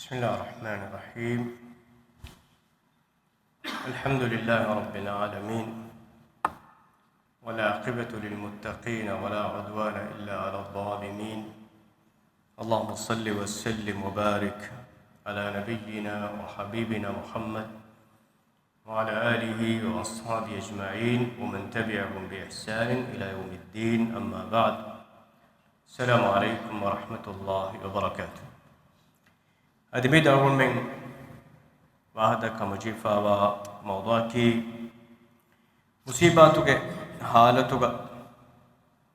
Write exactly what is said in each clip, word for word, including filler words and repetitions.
بسم الله الرحمن الرحيم. الحمد لله رب العالمين، والعاقبة للمتقين، ولا عدوان إلا على الظالمين. اللهم صل وسلم وبارك على نبينا وحبيبنا محمد وعلى آله وأصحابه أجمعين ومن تبعهم بإحسان إلى يوم الدين، أما بعد. السلام عليكم ورحمة الله وبركاته. އަދި މި ދަރުންމެން ވާހަކަ ކަމަށް ޖެހިފައިވާ މައުޟޫޢަކީ، މުޞީބާތުގެ ޙާލަތުގަ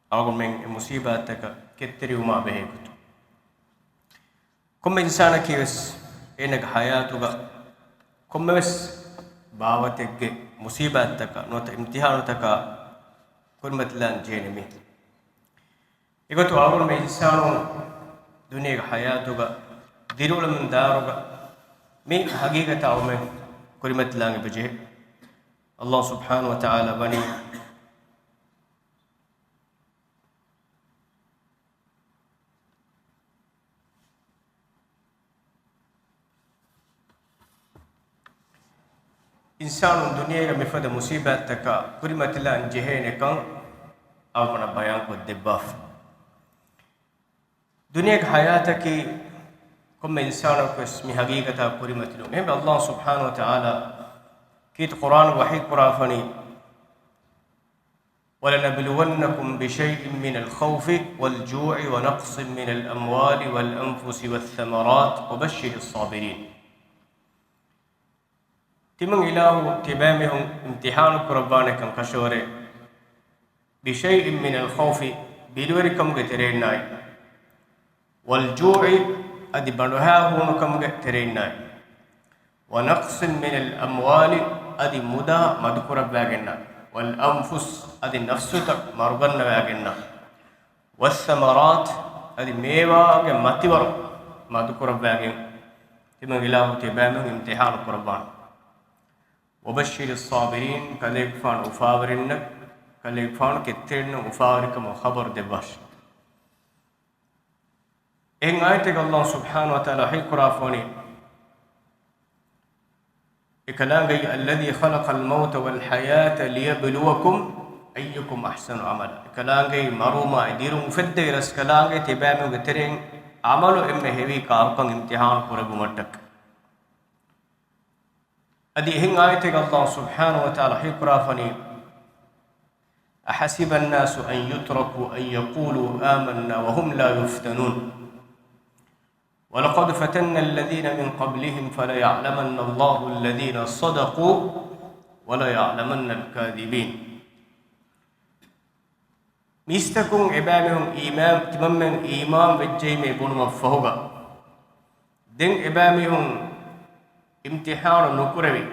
އަޅުގަނޑުމެން އެ މުޞީބާތަކަށް ކެތްތެރިވުމާ ބެހޭ ގޮތުން. ކޮންމެ އިންސާނަކީ ވެސް އޭނަގެ ޙަޔާތުގަ ކޮންމެވެސް ބާވަތެއްގެ މުޞީބާތަކަށް ނުވަތަ އިމްތިޙާނުތަކަށް ކުރިމަތިލާން ޖެހޭނެ މީ. އެގޮތުން އަޅުގަނޑުމެން އިންސާނުން ދުނިޔޭގެ ޙަޔާތުގަ ދިރިއުޅެމުން ދާއިރުގަ މި ޙަޤީޤަތަށް އަޅުމެން ކުރިމަތިލާން އެބަޖެހޭ. ﷲ ސުބްޙާނަހޫ ވަތަޢާލާ ވަނީ އިންސާނުން ދުނިޔޭގަ މިފަދަ މުޞީބާތަކަށް ކުރިމަތިލާން ޖެހޭނެކަން އަޅުގަނޑަށް ބަޔާންކޮށްދެއްވާފަ. ދުނިޔޭގެ ޙަޔާތަކީ ކޮންމެ އިންސާނަކުވެސް މި ޙަޤީޤަތާ ކުރިމަތިލުން. އެހެންވެ، ﷲ ސުބްޙާނަހޫ ވަތަޢާލާ ކީރިތި ޤުރްއާނުގަ ވަޙީ ކުރާފަނީ، وَلَنَبْلُوَنَّكُم بِشَيْءٍ مِّنَ الْخَوْفِ وَالْجُوعِ وَنَقْصٍ مِّنَ الْأَمْوَالِ وَالْأَنفُسِ وَالثَّمَرَاتِ وَبَشِّرِ الصَّابِرِينَ. ތިމަން އިލާހު ތިބައިމީހުން އިމްތިޙާނު ކުރައްވާނެކަން ކަށަވަރޭ، بِشَيْءٍ مِّنَ الْخَوْفِ، ބިރުވެރިކަމުގެ ތެރެއިންނާއި، وَالْجُوعِ، އަދި ބަނޑުހައި ހޫނުކަމުގެ ތެރެއިންނާއި، وَنَقْصٍ مِّنَ الْأَمْوَالِ، އަދި މުދާ މަދުކުރައްވާގެންނާ، وَالْأَنفُسِ، އަދި ނަފްސުތައް މަރުގަންނަވާގެންނާ، وَالثَّمَرَاتِ، އަދި މޭވާގެ މަތިވަރު މަދުކުރައްވާގެން ތިމަން އިލާހު ތިބައިމީހުން އިމްތިޙާނު ކުރައްވާނެ. وَبَشِّرِ الصَّابِرِينَ، ކަލޭގެފާނު އުފާވެރިންނަށް، ކަލޭގެފާނު ކެތްތެރިންނަށް އުފާވެރިކަމަށް ޚަބަރު ދެއްވާށި. އެހެން އާޔަތެއްގަ ﷲ ސުބްޙާނަހޫ ވަތަޢާލާ ވަޙީ ކުރާފަވަނީ، އެކަލާނގެއީ، الَّذِي خَلَقَ الْمَوْتَ وَالْحَيَاةَ لِيَبْلُوَكُمْ أَيُّكُمْ أَحْسَنُ عَمَلًا. އެކަލާނގެއީ މަރުވުމާއި ދިރުން އުފެއްދެވި ރަސްކަލާނގެ ތިބާމީހުންގެ ތެރެއިން ޢަމަލު އެންމެ ހެވީ ކާކުކަން އިމްތިޙާނު ކުރެއްވުމަށްޓަކައި. އަދި އެހެން އާޔަތެއްގަ ﷲ ސުބްޙާނަހޫ ވަތަޢާލާ ވަޙީ ކުރާފަނީ، أَحَسِبَ النَّاسُ أَن يُتْرَكُوا أَن يَقُولُوا آمَنَّا وَهُمْ لَا يُفْتَنُونَ. وَلَقَدْ فَتَنَّا الَّذِينَ مِن قَبْلِهِمْ فَلَيَعْلَمَنَّ اللَّهُ الَّذِينَ صَدَقُوا وَلَيَعْلَمَنَّ الْكَاذِبِينَ. މީސްތަކުން އެބައިމީހުން އީމާން، ތިމަންމެން އީމާން ވެއްޖެއީމޭ ބުނުމަށްފަހުގަ، ދެން އެބައިމީހުން އިމްތިޙާނު ނުކުރެވި،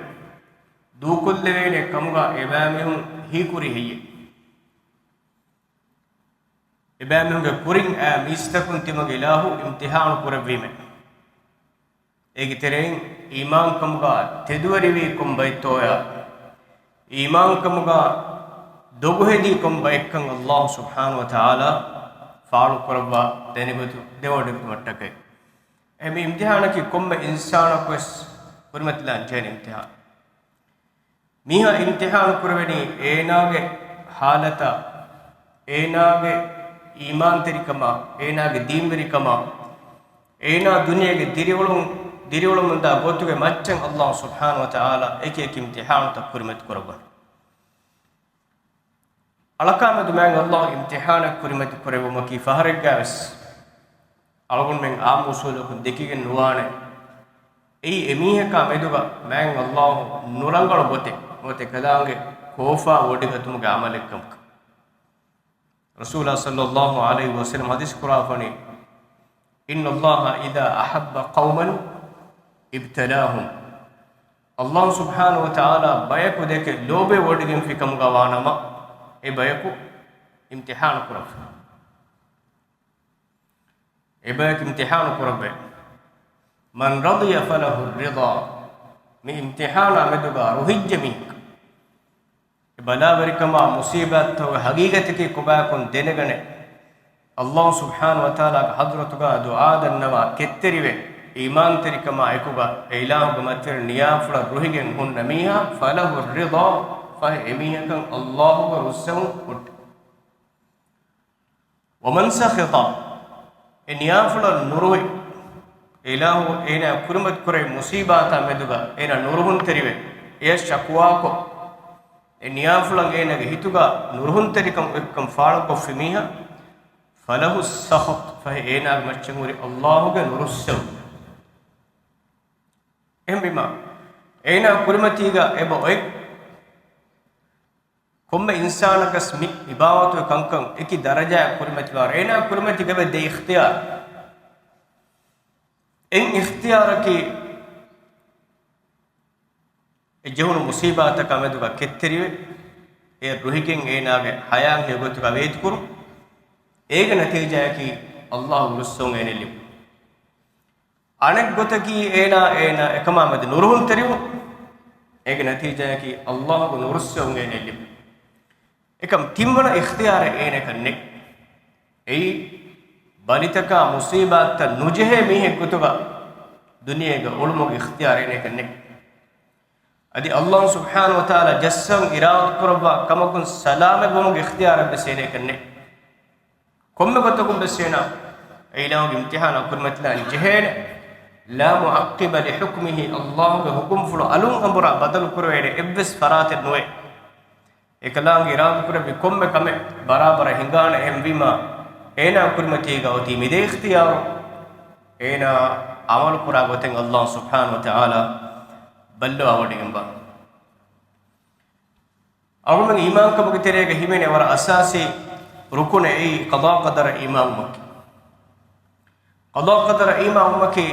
ދޫކޮށްލެވޭނެ ކަމުގަ އެބައިމީހުން ހީކުރީ ހެއްޔެވެ؟ އެބައިމީހުންގެ ކުރިން އައި މީސްތަކުން ތިމަން އިލާހު އިމްތިޙާނު ކުރެއްވީމޭ. އޭގެ ތެރެއިން އީމާންކަމުގަ ތެދުވެރިވީ ކޮން ބައެއްތޯޔާ، އީމާންކަމުގަ ދޮގުހެދީ ކޮން ބައެއްކަން ﷲ ސުބްޙާނަހޫ ވަތަޢާލާ ފާޅުކުރައްވާ ދެނެގޮތު ދެވަޑައިގަތުމަށްޓަކައި. އެ މި އިމްތިޙާނަކީ ކޮންމެ އިންސާނަކުވެސް ކުރިމަތިލާން ޖެހޭނެ އިމްތިޙާނެއް. މީހާ އިމްތިޙާނު ކުރެވެނީ އޭނާގެ ޙާލަތާ، އޭނާގެ އީމާންތެރިކަމާ، އޭނާގެ ދީންވެރިކަމާ، އޭނާ ދުނިޔޭގެ ދިރިއުޅުން، ދިރިއުޅެމުންދާ ގޮތުގެ މައްޗަށް ﷲ ސުބްޙާނަހޫ ވަތަޢާލާ އެކި އެކި އިމްތިޙާނުތައް ކުރިމަތި ކުރައްވަނީ. އަޅަކާމެދު މާތް ﷲ އިމްތިޙާނެއް ކުރިމަތި ކުރެއްވުމަކީ ފަހަރެއްގައިވެސް އަޅުގަނޑުމެން އާއްމު އުސޫލަކުން ދެކިގެން ނުވާނެ. އެއީ އެމީހަކާ މެދުގަ މާތް ﷲ ނުރަނގަޅު ގޮތެއް ނުވަތަ އެކަލާނގެ ކޯފާ ވޮޑިގަތުމުގެ ޢަމަލެއްކަމަކަށް. ރަސޫލާ ޞައްލައްލާހު ޢަލައިހި ވަސައްލަމަ ޙަދީޘް ކުރާފަނީ، إِنَّ اللَّهَ إِذَا أَحَبَّ قَوْمًا ابْتَلَاهُمْ. ﷲ ސުބްޙާނަހޫ ވަތަޢާލާ ބަޔަކު ދެކެ ލޯބިވެވޮޑިގެންފި ކަމުގަ ވާނަމަ، އެ ބަޔަކު އިމްތިޙާނު ކުރައްވާ. އެބަޔަކު އިމްތިޙާނު ކުރައްވޭ. مَنْ رَضِيَ فَلَهُ الرِّضَى. މި އިމްތިޙާނާ މެދުގަ ރުހިއްޖެ މީހަކަށް، އެ ބަލާވެރިކަމާ މުޞީބާތްތަކުގެ ޙަޤީޤަތަކީ ކޮބާކަން ދެނެގަނެ، ﷲ ސުބްޙާނަހޫ ވަތަޢާލާގެ ޙަޟްރަތުގަ ދުޢާ ދަންނަވާ ކެތްތެރިވެ، އީމާންތެރިކަމާ އެކުގަ އެ އިލާހުގެ މަތިވެރި ނިޔާފުޅަށް ރުހިގެން ހުންނަ މީހާ، فله الرضا، ފަހެ އެމީހަކަށް އައްލާހުގެ ރުއްސެވުން ހުއްޓޭ. ومن سخط، އެ ނިޔާފުޅަށް ނުރުހި، އެ އިލާހު އޭނާ ކުރިމަތި ކުރެވި މުސީބާތާ މެދުގަ އޭނާ ނުރުހުންތެރިވެ، އެޔަށް ޝަކުވާކޮށް، އެ ނިޔާފުޅަށް އޭނާގެ ހިތުގަ ނުރުހުންތެރިކަން އޮތްކަން ފާޅުކޮށްފި މީހާ، فله السخط، ފަހެ އޭނާގެ މައްޗަށް ހުރި އައްލާހުގެ ނުރުއްސެވުން. އެހެންވީމާ، އޭނާ ކުރިމަތީގަ އެބަ އޮތް ކޮންމެ އިންސާނަކަސް މި އިބާވަތުގެ ކަންކަން އެކި ދަރަޖައަށް ކުރިމަތިވާ، އޭނާ ކުރިމަތީގަ އެބަ ދޭ އިޚްތިޔާރު. އެއް އިޚްތިޔާރަކީ އެ ޖެހުނު މުސީބާތަކާ މެދުގަ ކެތްތެރިވެ، އެ ރުހިގެން އޭނާގެ ޙަޔާތް ހެޔޮ ގޮތުގަ ވޭތުކުރުން. އޭގެ ނަތީޖާއަކީ އައްލާހުގެ ރުއްސެވުން އޭނައަށް ލިބުން. އަނެއް ގޮތަކީ އޭނާ، އޭނާ އެކަމާ މެދު ނުރުހުންތެރިވުން. އޭގެ ނަތީޖާއަކީ އައްލާހުގެ ނުރުއްސެވުން އޭނައަށް ލިބުން. އެކަމް ތިންވަނަ އިޚްތިޔާރެއް އޭނައަކަށް ނެތް. އެއީ، ބަލިތަކާ މުސީބާތްތައް ނުޖެހޭ މީހެއް ގޮތުގަ ދުނިޔޭގަ އުޅުމުގެ އިޚްތިޔާރެއް އޭނައަކަށް ނެތް. އަދި އައްލާހު ސުބްޙާނަހު ވަތަޢާލާ ޖައްސަން އިރާދަކުރައްވާ ކަމަކުން ސަލާމަތްވުމުގެ އިޚްތިޔާރެއް ވެސް އޭނައަކަށް ނެތް. ކޮންމެ ގޮތަކުން ވެސް އޭނާ އެ އިލާހުގެ އިމްތިޙާނާ ކުރިމަތިލާން ޖެހޭނެ. لا معقب لحكمه، އައްލާހުގެ ޙުކުމްފުޅު އަލުން އަނބުރާ ބަދަލު ކުރެވޭނެ އެއްވެސް ފަރާތެއް ނުވޭ. އެކަލާނގެ އިރާދަކުރެއްވި ކޮންމެ ކަމެއް ބަރާބަރަށް ހިނގާނެ. އެހެންވީމާ، އޭނާ ކުރިމަތީގަ އޮތީ މިދޭ އިޚްތިޔާރު. އޭނާ ޢަމަލުކުރާ ގޮތެއް އައްލާހު ސުބްޙާނަހު ވަތަޢާލާ ބައްލަވާވަޑައިގެންވާ. އަޅުގަނޑު އީމާންކަމުގެ ތެރޭގަ ހިމެނޭ ވަރަށް އަސާސީ ރުކުނެއް އެއީ ޤަޟާ ޤަދަރަށް އީމާންވުމަކީ. ޤަޟާ ޤަދަރަށް އީމާންވުމަކީ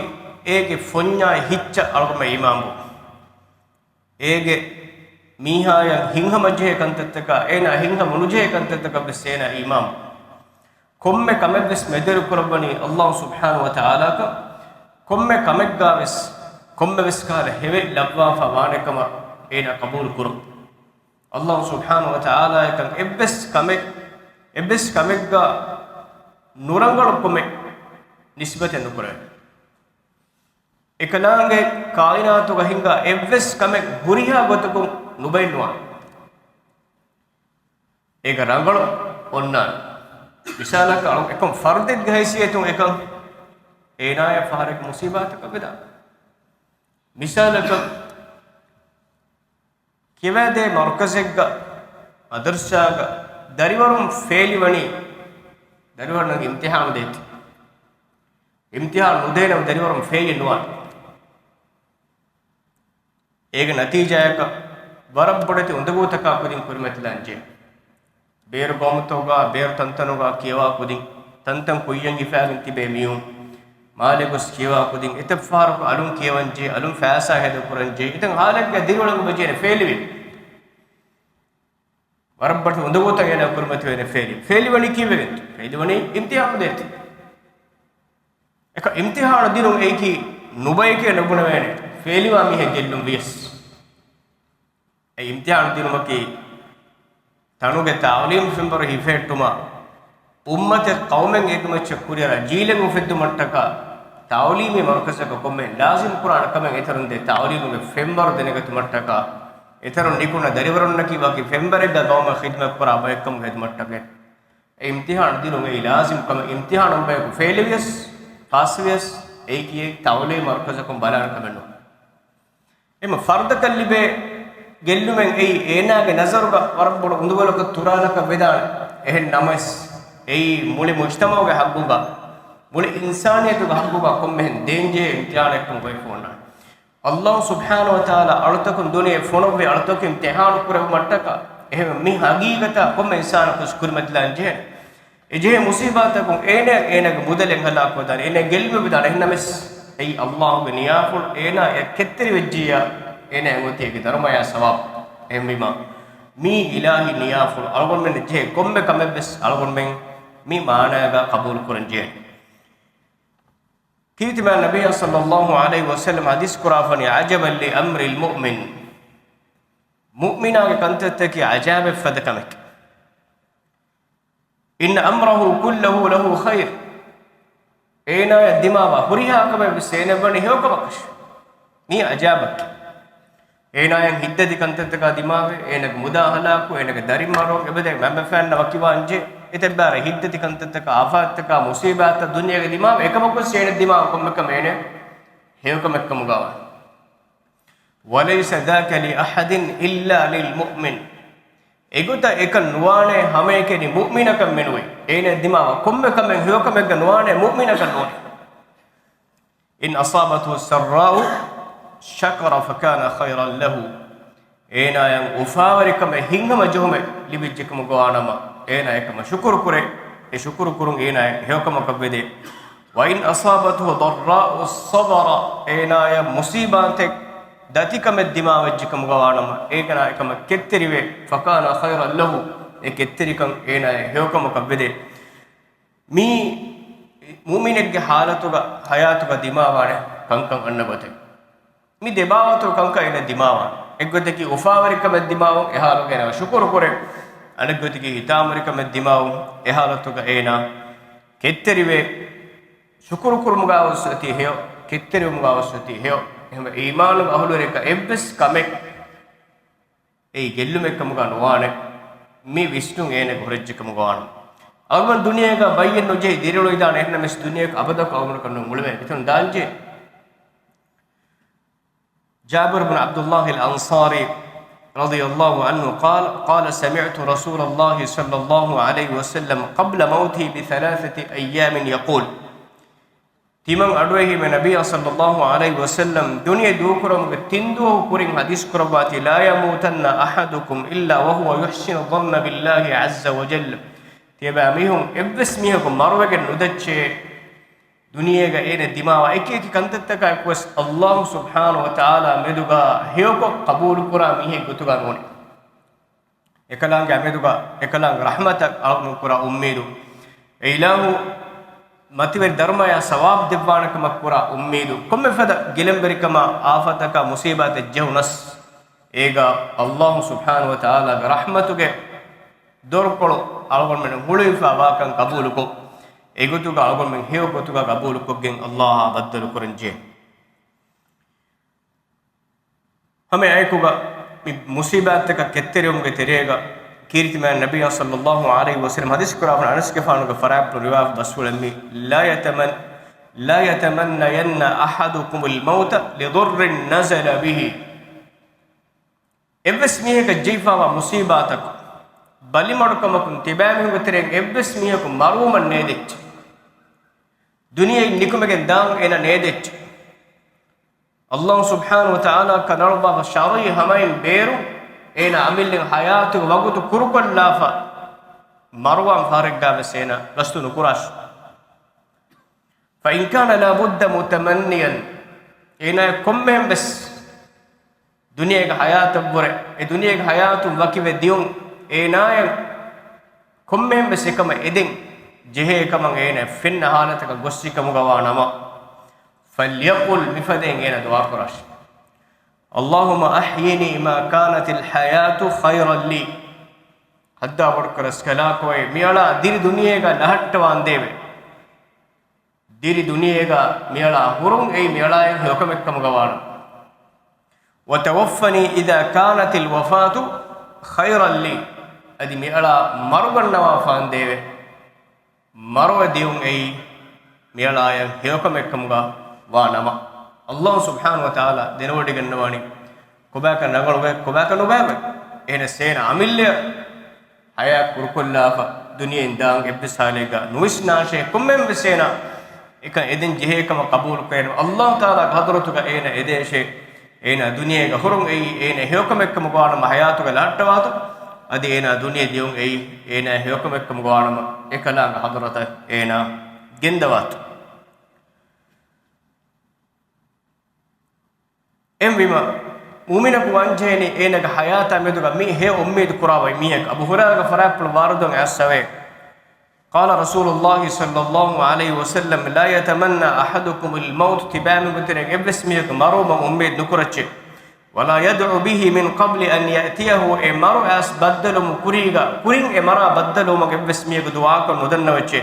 އޭގެ ފޮންޏާއި ހިއްޗަށް އަޅުގަނޑު އީމާންވުން. އޭގެ މީހާޔަށް ހިތްހަމަޖެހޭ ކަންތައްތަކާ، އޭނާ ހިތްހަމަ ނުޖެހޭ ކަންތައްތަކަށް ވެސް އޭނާ އީމާންވުން. ކޮންމެ ކަމެއް ވެސް މެދުވެރި ކުރައްވަނީ އައްލާހު ސުބްޙާނަހު ވަތަޢާލާކަށް. ކޮންމެ ކަމެއްގާ ވެސް ކޮންމެ ވެސް ކަހަލަ ހެވެއް ލައްވާފަ ވާނެ ކަމަށް އޭނާ ޤަބޫލު ކުރުން. އައްލާހު ސުބްޙާނަހު ވަތަޢާލާއަކަށް އެއްވެސް ކަމެއް، އެއްވެސް ކަމެއްގާ ނުރަނގަޅު ކަމެއް ނިސްބަތެއް ނުކުރޭ. އެކަލާނގެ ކާއިނާތުގަ ހިނގާ އެއްވެސް ކަމެއް ހުރިހާ ގޮތަކުން ނުބައިންނުވާނެ. އޭގަ ރަނގަޅު އޮންނާނެ. މިސާލަކަށް، އަޅު އެކަން ފަރުދެއްގެ ހައިސިއްޔަތުން އެކަން އޭނާޔަށް ފަހަރެއްގެ މުސީބާތަކަށް ވެދާނެ. މިސާލަކަށް، ކިޔަވައިދޭ މަރުކަޒެއްގަ، މަދަރުސާގަ ދަރިވަރުން ފެއިލްވަނީ، ދަރިވަރުންނަށް އިމްތިޙާނު ދޭތީ. އިމްތިޙާނު ނުދޭނަމަ ދަރިވަރުން ފެއިލް ނުވާނެ. އޭގެ ނަތީޖާއަކަށް ވަރަށް ބޮޑެތި އުނދަގޫތަކާ ކުދިން ކުރިމަތިލާން ޖެހޭ. ބޭރު ގައުމުތަކުގަ، ބޭރު ތަންތަނުގަ ކިޔަވާ ކުދިން، ތަންތަން ކުއްޔަށް ހިފާގެން ތިބޭ މީހުން، މާލެ ގޮސް ކިޔަވާ ކުދިން، އެތައް ފަހަރަކު އަލުން ކިޔަވަން ޖެހޭ، އަލުން ފައިސާ ހޭދަ ކުރަން ޖެހޭ، އެތައް ހާލެއްގަ ދިރިއުޅެން އެބަ ޖެހޭނެ ފެއިލްވީ. ވަރަށް ބޮޑެތި އުނދަގޫތައް އޭނާ ކުރިމަތިވޭނެ ފެއިލް. ފެއިލްވަނީ ކީއްވެގެން؟ ފެއިލްވަނީ އިމްތިޙާނު ދޭތީ. އެކަ އިމްތިޙާނު ދިނުން އެއީކީ ނުބައިކޭ ނުބުނެވޭނެ، ފެއިލްވާ މީހެއް ގެއްލުން ވިޔަސް. އެ އިމްތިޙާނު ދިނުމަކީ ތަނުގެ ތަޢުލީމު ފެންވަރު ހިފެހެއްޓުމަށް، އުއްމަތެއް ޤައުމެއް އޭގެ މައްޗަށް ކުރިއަރާ ޖީލެއް އުފެއްދުމަށްޓަކާ، ތަޢުލީމީ މަރުކަޒަކަށް ކޮންމެ ލާޒިމް ކުރާނެ ކަމެއް އެތަނުން ދޭ ތަޢުލީމުގެ ފެންވަރު ދެނެގަތުމަށްޓަކާ، އެތަނުން ނިކުންނަ ދަރިވަރުންނަކީ ވަކި ފެންވަރެއްގަ ޤައުމަށް ޚިދުމަތް ކުރާ ބައެއްކަމުގެ ހިދުމަށްޓަކައި. އެ އިމްތިޙާނު ދިނުން އެއީ ލާޒިމް ކަމެއް. އިމްތިޙާނުން ބަޔަކު ފެއިލްވިޔަސް، ފާސްވިޔަސް، އެއީކީ ތަޢުލީމީ މަރުކަޒަކުން ބަލާނެ ކަމެއް ނޫން. އެމަ ފަރުދަކަށް ލިބޭ ގެއްލުމެއް އެއީ އޭނާގެ ނަޒަރުގަ ވަރަށް ބޮޑު އުނދަގުލަކަށް ތުރާލަކަށް ވެދާނެ. އެހެން ނަމަވެސް، އެއީ މުޅި މުޖްތަމަޢުގެ ޙައްޤުގަ، މުޅި އިންސާނިއްޔަތުގެ ޙައްޤުގަ ކޮންމެހެން ދޭންޖެހޭ އިމްތިޙާނެއްކަން އޮތް ފޯނާނެ. އައްލާހު ސުބްޙާނަހު ވަތަޢާލާ އަޅުތަކުން ދުނިޔެ ފޮނުއްވި އަޅުތަކުން އިމްތިޙާނު ކުރެއްވުމަށްޓަކާ. އެހެން މި ހަގީގަތާ ކޮންމެ އިންސާނަކުވެސް ކުރިމަތިލާން ޖެހޭނެ. އެ ޖެހޭ މުސީބާތަކުން އޭނަ، އޭނަގެ މުދަލެއް ހަލާކުވެދާނެ، އޭނަ ގެއްލުމެއް ވެދާނެ. އެހެންނަމަވެސް، އެއީ އައްލާހުގެ ނިޔާފުޅު، އޭނާ އެ ކެތްތެރިވެއްޖިއްޔާ، އޭނާ އެނގުންތީ އޭގެ ދަރުމަޔާ ސަވާބު. އެހެންވީމާ، މީ އިލާހީ ނިޔާފުޅު، އަޅުގަނޑުމެންނަށް ޖެހޭ ކޮންމެ ކަމެއްވެސް އަޅުގަނޑުމެން މި މާނާގަ ޤަބޫލު ކުރަން ޖެހޭނެ. ކީރިތި މާތް ނަބިއްޔާ ޞައްލައްލާހު ޢަލައިހި ވަސައްލަމަ ޙަދީޘް ކުރާފަނީ، عجبا لأمر المؤمن، މުއުމިނާގެ ކަންތައްތަކީ ޢަޖާއިބެއް ފަދަ ކަމެކޭ. إن أمره كله له خير، އޭނާޔަށް ދިމާވާ ހުރިހާ ކަމެއް ވެސް އޭނަ ވަނީ ހެޔޮކަމަކަށް. މީ އަޖާބަކީ. އޭނާޔަށް ހިތްދަތި ކަންތައްތަކާ ދިމާވެ، އޭނަގެ މުދާ ހަލާކު، އޭނަގެ ދަރިން މަރުވުން އެބަދޭ މަންމަފައިންނަށް ވަކިވާންޖެ، އެތައްބާރަ ހިތްދަތި ކަންތައްތަކާ، އާފާތްތަކާ، މުސީބާތްތައް ދުނިޔޭގަ ދިމާވެ، އެކަމަކުވެސް އޭނަ ދިމާވާ ކޮންމެ ކަމެއް އޭނަ ހެޔޮކަމެއްކަމުގަ ވާނެ. وليس ذاك لأحد إلا للمؤمن. އެގޮތަށް އެކަން ނުވާނެ ހަމައެކަނި މުއުމިނަކަށް މެނުވެ. އޭނަ ދިމާވާ ކޮންމެ ކަމެއް ހެޔޮކަމެއްގަ ނުވާނެ މުއުމިނަކަށް ނޫނޭ. إن أصابته سراء شكر فكان خيرا له. އޭނާޔަށް އުފާވެރިކަމެއް ހިތްހަމަޖެހުމެއް ލިބިއްޖެކަމުގަވާނަމަ، އޭނާ އެކަމަށް ޝުކުރު ކުރޭ. އެ ޝުކުރު ކުރުން އޭނާޔަށް ހެޔޮކަމަކަށް ވެދޭ. وإن أصابته ضراء صبر، އޭނާޔަށް މުސީބާތެއް ދަތިކަމެއް ދިމާވެއްޖެކަމުގަވާނަމަ، އޭނާ އެކަމަށް ކެތްތެރިވޭ. فكان خيرا له، އެ ކެތްތެރިކަން އޭނާޔަށް ހެޔޮކަމަކަށް ވެދޭ. މީ މުއުމިނެއްގެ ހާލަތުގަ ހަޔާތުގަ ދިމާވާނެ ކަންކަން އަންނަ ގޮތެއް. މި ދެބާވަތު ކަންކަން އޭނަ ދިމާވާނެ. އެއްގޮތަކީ އުފާވެރިކަމެއް ދިމާވުން، އެހާލުގަ އޭނަ ޝުކުރު ކުރޭ. އަނެއްގޮތަކީ ހިތާމަވެރިކަމެއް ދިމާވުން، އެހާލަތުގަ އޭނަ ކެތްތެރިވޭ. ޝުކުރު ކުރުމުގަ ވެސް އޮތީ ހެޔޮ، ކެތްތެރިވުމުގަ ވެސް އޮތީ ހެޔޮ. އެހެންވެ އީމާނުގެ އަހުލުވެރިކަން އެއްވެސް ކަމެއް އެއީ ގެއްލުމެއްކަމުގަ ނުވާނެ. މި ވިސްނުން އޭނަގެ ހުރެއްޖެކަމުގަ ވާނެ. އަޅުގަނޑު ދުނިޔޭގަ ބައްޔެއް ނުޖެހި ދިރިއުޅުވިދާނެ، އެހެންނަމަވެސް ދުނިޔެއަކަށް އަބަދަކު އަޅުގަނޑަކަށް ނޫން އުޅެވޭނެ. މިތަނުން ދާންޖެހޭ. جابر بن عبد الله الأنصاري رضي الله عنه قال، قال سمعت رسول الله صلى الله عليه وسلم قبل موته بثلاثة أيام يقول، ތިމަން އަޑުއެހީމެ ނަބިއްޔާ ޞައްލައްލާހު ޢަލައިހި ވަސައްލަމް ދުނިޔެ ދޫކުރުމުގެ ތިން ދުވަހު ކުރިން ޙަދީޘް ކުރައްވާތީ، لا يموتن أحدكم إلا وهو يحسن الظن بالله عز وجل. ތިޔަބައިމީހުން އެއްވެސް މީހަކު މަރުވެގެން ނުދައްޗޭ، ދުނިޔޭގަ އޭނަ ދިމާވާ އެކި އެކި ކަންތައްތަކާ އެކުވެސް ﷲ ސުބްޙާނަހޫ ވަތަޢާލާ މެދުގަ ހެޔޮކޮށް ޤަބޫލުކުރާ މީހެއް ގޮތުގަ ނޫނޭ. އެކަލާނގެ އަމެދުގަ އެކަލާނގެ ރަޙްމަތަށް އަޅުގަނޑު ކުރާ އުއްމީދު، އެ އިލާހު މަތިވެރި ދަރުމަޔާ ސަވާބު ދެއްވާނެ ކަމަށް ކުރާ އުއްމީދު، ކޮންމެ ފަދަ ގިލަންވެރިކަމާ އާފަތަކާ މުސީބާތެއް ޖެހުނަސް، އޭގަ ﷲ ސުބްޙާނަހޫ ވަތަޢާލާގެ ރަޙްމަތުގެ ދޮރުކޮޅު އަޅުގަނޑުމެން ހުޅުވިފައި ވާކަން ޤަބޫލުކޮށް، އެގޮތުގަ އަޅުގަނޑުމެން ހެޔޮ ގޮތުގަ ޤަބޫލުކޮށްގެން ﷲ އާ ބައްދަލު ކުރަންޖެހޭ. ހަމައެއާއެކުގަ މި މުސީބާތްތަކަށް ކެތްތެރިވުމުގެ ތެރޭގަ ކީރިތިމާން ނަބިއްޔާ ޞައްލައްލާހު ޢަލައިހި ވަސައްލަމަ ޙަދީޘް ކުރާފަން އަނަސްގެފާނުގެ ފަރާތްޕުޅު ރިވާޔަތް ބަސްފުޅެއް މި، لا يتمن، لا يتمنين أحدكم الموت لضر نزل به. އެއްވެސް މީހަކަށް ޖެހިފާވާ މުސީބާތަކުން، ބަލިމަޑުކަމަކުން ތިބާމީހުންގެ ތެރެއިން އެއްވެސް މީހަކު މަރުވުމަށް ނޭދެއްޗެ. ދުނިޔެއިން ނިކުމެގެން ދާން އޭނަ ނޭދެއްޗެ. ﷲ ސުބްޙާނަހޫ ވަތަޢާލާ ކަންނަޅުއްވާފަ ޝަރުޢީ ހަމައިން ބޭރު އޭނަ އަމިއްލަ ޙަޔާތުގެ ވަގުތު ކުރުކޮށްލާފަ، މަރުވާން ފަހަރެއްގަ ވެސް އޭނަ ގަސްތު ނުކުރާށި. فإن كان لا بد متمنيا، އޭނާ ކޮންމެހެން ވެސް ދުނިޔޭގެ ޙަޔާތަށްވުރެ، އެ ދުނިޔޭގެ ޙަޔާތުން ވަކިވެ ދިޔުން އޭނާޔަށް ކޮންމެހެން ވެސް އެކަމަށް އެދެން ޖެހޭ ކަމަށް އޭނަ ފެންނަ ޙާލަތަކަށް ގޮއްސި ކަމުގަ ވާ ނަމަ، فليقل، މިފަދައިން އޭނަ ދުޢާ ކުރާށި. اللهم أحيني ما كانت الحياة خيرا لي. ހައްދާ ބޮޑުކަރަސް ކަލާކޮއެ މިއަޅާ ދިރި ދުނިޔޭގަ ލަހައްޓަވާނދޭވެ. ދިރި ދުނިޔޭގަ މިއަޅާ ހުރުން އެއީ މިއަޅާއަށް ހެޔޮކަމެއްކަމުގަ ވާނަމަ. وتوفني إذا كانت الوفاة خيرا لي. އަދި މިއަޅާ މަރުގަންނަވާފާނދޭވެ. މަރުވެ ދިޔުން އެއީ މިއަޅާއަށް ހެޔޮކަމެއްކަމުގަ ވާ ނަމަ. ﷲ ސުބްޙާނަހޫ ވަތަޢާލާ ދެނެވޮޑިގަންނަވާނީ ކޮބާކަށް ރަނގަޅުވޭ، ކޮބާކަށް ނުބައިވޭ. އޭނަ އޭނަ އަމިއްލައަށް ޙަޔާތް ކުރުކޮށްލާފަ، ދުނިޔެއިން ދާން އެއްވެސް ހާލެއްގަ ނުވިސްނާށޭ. ކޮންމެހެން ވެސް އޭނަ އެކަން އެދެން ޖެހޭ ކަމަށް ޤަބޫލުކުރޭނަމަ، ﷲ ތަޢާލާގެ ޙަޟްރަތުގަ އޭނަ އެދޭށޭ. އޭނާ ދުނިޔޭގަ ހުރުން އެއީ އޭނަ ހެޔޮކަމެއްކަމުގަ ވާނަމަ ޙަޔާތުގަ ލަހައްޓަވާތޯ، އަދި އޭނާ ދުނިޔެ ދިޔުން އެއީ އޭނާ ހެޔޮކަމެއްކަމުގަ ވާނަމަ އެކަލާނގެ ޙަޟްރަތަށް އޭނާ ގެންދަވާތޯ. އެހެންވީމަ، މުއުމިނަކު ވާންޖެހޭނީ އޭނަގެ ޙަޔާތާ މެދުގަ މި ހެޔޮ އުއްމީދު ކުރާ ވަކި މީހަކަށް. އަބޫ ހުރައިރާގެ ފަރާތްޕުޅު ވާރިދުވެ އައިސްފަވޭ. قال رسول الله صلى الله عليه وسلم، لا يتمنى أحدكم الموت، ތިބާމީހުންގެ ތެރެއިން އެއްވެސް މީހަކު މަރުވުމަށް އުއްމީދު ނުކުރައްޗޭ. ولا يدع به من قبل أن يأتيه، އެ މަރު އައިސް ބައްދަލުވުމުގެ ކުރީގަ، ކުރިން އެ މަރާ ބައްދަލުވުމަށް އެއްވެސް މީހަކު ދުޢާކޮށް ނުދަންނަވައްޗޭ.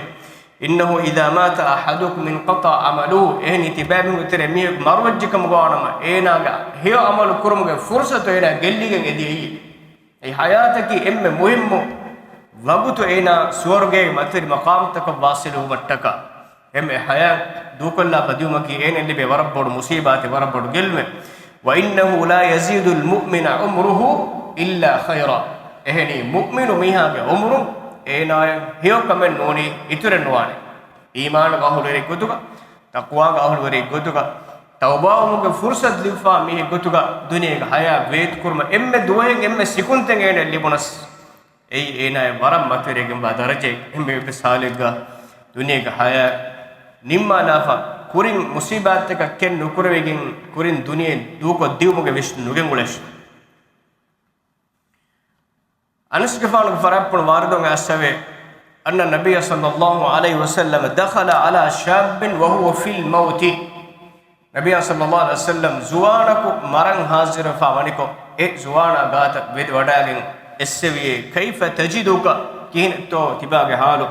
إنه إذا مات أحدكم انقطع عمله. އެހެނީ ތިބާމީހުންގެ ތެރޭ މީހަކު މަރުވެއްޖެ ކަމުގަ ވާނަމަ، އޭނާގެ ހެޔޮ ޢަމަލު ކުރުމުގެ ފުރުޞަތު އޭނާ ގެއްލިގެން އެދި އެއީ. އެ ޙަޔާތަކީ އެންމެ މުހިއްމު ވަގުތު އޭނާ ސުވަރުގޭގެ މަތިވެރި މަޤާމްތަކަށް ވާޞިލުވުމަށްޓަކާ. އެންމެ ޙަޔާތް ދޫކޮށްލާފަ ދިއުމަކީ އޭނަ ލިބޭ ވަރަށް ބޮޑު މުޞީބާތެއް، ވަރަށް ބޮޑު ގެއްލުމެއް. وإنه لا يزيد المؤمن عمره إلا خيرا. އެހެނީ މުއުމިނު މީހާގެ ޢުމުރުން އޭނާއަށް ހެޔޮކަމެއް ނޫނީ އިތުރެއް ނުވާނެ. އީމާނުގެ އަހުލުވެރި ގޮތުގަ، ތަޤްވާގެ އަހުލުވެރި ގޮތުގަ، ތައުބާވުމުގެ ފުރުޞަތު ލިބިފާ މީހެއް ގޮތުގަ ދުނިޔޭގެ ޙަޔާތް ވޭތުކުރުމަށް އެންމެ ދުވަހެއް އެންމެ ސިކުންތެއް އޭނަ ލިބުނަސް، އެއީ އޭނާއަށް ވަރަށް މަތިވެރިވެގެންވާ ދަރަޖައެއް. އެންމެ އެއްވެސް ޙާލެއްގަ ދުނިޔޭގެ ޙަޔާތް ނިންމާލާފަ، ކުރިން މުޞީބާތްތަކަށް ކެތް ނުކުރެވިގެން، ކުރިން ދުނިޔެ ދޫކޮށް ދިއުމުގެ ވިސްނުން ނުގެންގުޅޭށި. އަނަސްގެފާނުގެ ފަރާތްޕުޅު ވާރިދުވެ އައިސްފަވޭ، أن النبي صلى الله عليه وسلم دخل على شاب وهو في الموت. ނަބިއްޔާ ޞައްލައްލާހު ޢަލައިހި ވަސައްލަމް ޒުވާނަކު މަރަން ޙާޟިރުވެފާ ވަނިކޮށް، އެ ޒުވާނާ ގާތަށް ވެދި ވަޑައިގެން އެއްސެވިއޭ، كيف تجدك؟ ކިހިނެއްތޯ ތިބާގެ ޙާލު؟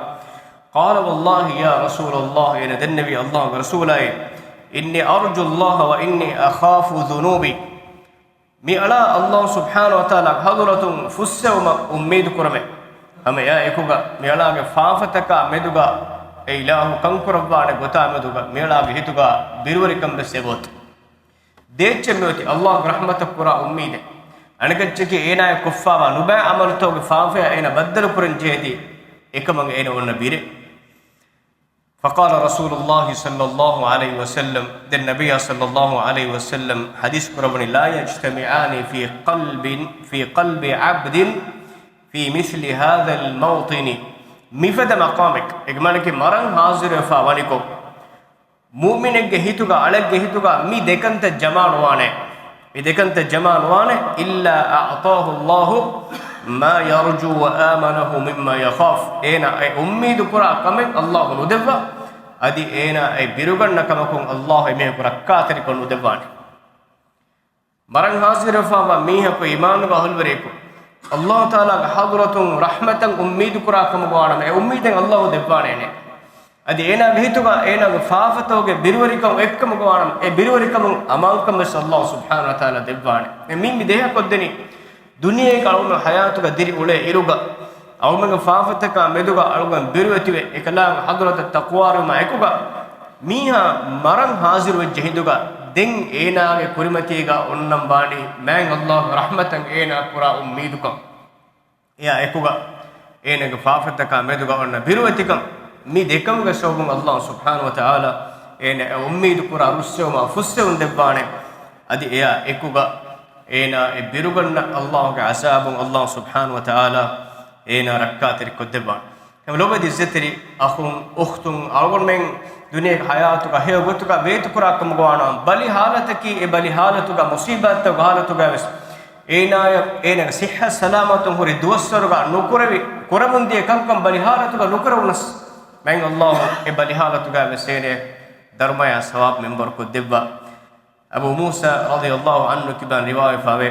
قال والله يا رسول الله، އޭނަ ދެންނެވީ، ﷲ ގެ ރަސޫލާއޭ، إني أرجو الله وإني أخاف ذنوبي. މިއަޅާ ﷲ ސުބްޙާނަހޫ ވަތަޢާލާގެ ޙަޟްރަތުން ފުއްސެވުމަށް އުއްމީދު ކުރަމޭ. ހަމަ އެއާ އެކުގަ މިއަޅާގެ ފާފަތަކާ މެދުގަ، އޭ އިލާހު، ކަންކުރައްވާނެ ގޮތާ މެދުގަ މިއަޅާގެ ހިތުގަ ބިރުވެރިކަން ވެސް އެބައޮތޭ. ދޭއްޗެއް މިއޮތީ ﷲ ގެ ރަޙްމަތަށް ކުރާ އުއްމީދެއް. އަނެކައްޗަކީ އޭނާއަށް ކޮށްފާވާ ނުބައި ޢަމަލުތަކުގެ ފާފަޔާ އޭނާ ބައްދަލު ކުރަން ޖެހޭތީ، އެކަމަށް އޭނާ އޮންނަ ބިރެއް. فقال رسول الله صلى الله عليه وسلم، ދެން ނަބިއްޔާ ޞައްލައްލާހު ޢަލައިހި ވަސައްލަމް ޙަދީޘް ކުރައްވަނީ، لا يجتمعان في قلب، في قلب عبد في مثل هذا الموطن. މިފަދަ މަޤާމެއް، އޭގެ މާނައަކީ މަރަން ޙާޟިރުވެފާ ވަނިކޮށް، މުއުމިނެއްގެ ހިތުގަ، އަޅެއްގެ ހިތުގަ މި ދެކަންތައް ޖަމާނުވާނެ. މި ދެކަންތައް ޖަމާނުވާނެ. إلا أعطاه الله ما يرجو وآمنه مما يخاف. އޭނާ އެ އުއްމީދު ކުރާ ކަމެއް ﷲ ނުދެއްވާ. އަދި އޭނާ އެ ބިރުގަންނަ ކަމަކުން ﷲ އެމީހަކު ރައްކާތެރިކޮށް ނުދެއްވާނެ. މަރަން ޙާޟިރުވެފާވާ މީހަކު އީމާނުގެ އަހުލުވެރިޔަކު، ﷲ ތަޢާލާގެ ޙަޟްރަތުން ރަޙްމަތަށް އުއްމީދު ކުރާ ކަމުގަ ވާނަމަ، އެ އުއްމީދެއް ﷲ ދެއްވާނެ ނޭ. އަދި އޭނާގެ ހިތުގަ އޭނާގެ ފާފަތަކުގެ ބިރުވެރިކަން އެއްކަމުގަ ވާނަމަ، އެ ބިރުވެރިކަމުން އަމާންކަން ވެސް ﷲ ސުބްޙާނަހޫ ވަތަޢާލާ ދެއްވާނެ. އެ މި، މި ދެހަކޮށްދެނީ ދުނިޔޭގެ އަޅުގަނޑު ޙަޔާތުގަ ދިރިއުޅޭ އިރުގަ، އަޅުގަނޑުގެ ފާފަތަކާ މެދުގަ އަޅުގަނޑު ބިރުވެތިވެ، އެކަލާނގެ ޙަޟްރަތަށް ތަޤްވާވުމާ އެކުގަ، މީހާ މަރަން ޙާޟިރުވެއްޖެ ހިނދުގަ، ދެން އޭނާގެ ކުރިމަތީގަ އޮންނަން ވާނީ މާތް ﷲ ގެ ރަޙްމަތަށް އޭނާ ކުރާ އުއްމީދުކަން. އެއާ އެކުގަ އޭނާގެ ފާފަތަކާ މެދުގަ އޮންނަ ބިރުވެތިކަން. މި ދެކަމުގެ ސަބަބުން ﷲ ސުބްޙާނަހޫ ވަތަޢާލާ އޭނާ އެ އުއްމީދު ކުރާ ރުއްސެވުމާ ފުއްސެވުން ދެއްވާނެ. އަދި އެއާ އެކުގަ އޭނާ އެ ބިރުގަންނަ ﷲ ގެ ޢަޒާބުން ﷲ ސުބްޙާނަހޫ ވަތަޢާލާ އޭނާ ރައްކާތެރިކޮށްދެއްވާނެ. އެ ލޯބިވެތި ޢިއްޒަތްތެރި އަޚުން، އުޚްތުން، އަޅުގަނޑުމެން ދުނިޔޭގެ ޙަޔާތުގަ ހެޔޮ ގޮތުގަ ވޭތުކުރާ ކަމުގަ ވާނަމަ، ބަލި ޙާލަތަކީ، އެ ބަލި ޙާލަތުގަ، މުޞީބާތްތަކުގެ ޙާލަތުގަ ވެސް އޭނާޔަށް، އޭނާގެ ޞިއްޙަތް ސަލާމަތުން ހުރި ދުވަސްވަރުގަ ނުކުރެވި، ކުރަމުންދިޔަ ކަންކަން ބަލި ޙާލަތުގަ ނުކުރެވުނަސް، މާތް ﷲ އެ ބަލި ޙާލަތުގަ ވެސް އޭނާ ދަރުމަޔާ ސަވާބު މިންވަރުކޮށްދެއްވާ. އަބޫ މޫސާ ރަޟިޔަﷲ ޢަންހު ކިބައިން ރިވާވެފަވޭ،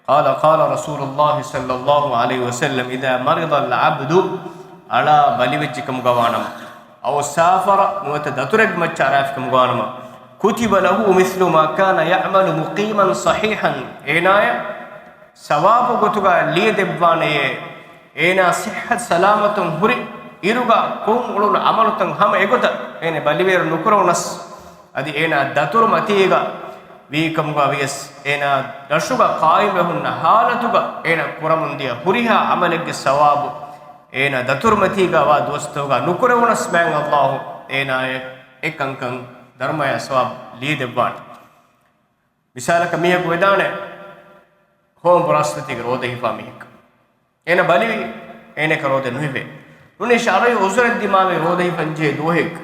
قال قال رسول الله صلى الله عليه وسلم، إذا مرض العبد، އަޅާ ބަލިވެއްޖެ ކަމުގަ ވާނަމަ، أو سافر، ނުވަތަ ދަތުރެއްގެ މައްޗަށް އަރާފި ކަމުގަ ވާނަމަ، كتب له مثل ما كان يعمل مقيما صحيحا، އޭނާޔަށް ސަވާބު ގޮތުގަ ލިޔެދެއްވާނެޔޭ، އޭނާ ޞިއްޙަތް ސަލާމަތުން ހުރި އިރުގަ ކޮށް އުޅުނު ޢަމަލުތައް ހަމަ އެގޮތަށް އޭނާ ބަލިވެއިރު ނުކުރެވުނަސް، އަދި އޭނާ ދަތުރު މަތީގަ ވީ ކަމުގަ ވިޔަސް، އޭނާ ރަށުގަ ޤާއިމްވެ ހުންނަ ޙާލަތުގަ އޭނާ ކުރަމުންދިޔަ ހުރިހާ ޢަމަލެއްގެ ސަވާބު އޭނާ ދަތުރުމަތީގަ ވާ ދުވަސްތަކުގަ ނުކުރެވުނަސް، މާތް ﷲ އޭނާޔަށް އެ ކަންކަން ދަރުމަޔާ ސަވާބު ލިޔެދެއްވާނެ. މިސާލަކަށް މީހަކު ވެދާނެ ހޯމް ޕްރޮސްޓޭޓްގެ ރޯދަ ހިފާ މީހަކަށް. އޭނަ ބަލިވި، އޭނަކަށް ރޯދަ ނުހިފޭ. ނޫނީ ޝަރުޢީ ޢުޛުރެއް ދިމާވެ ރޯދަ ހިފަންޖެހޭ ދުވަހެއް.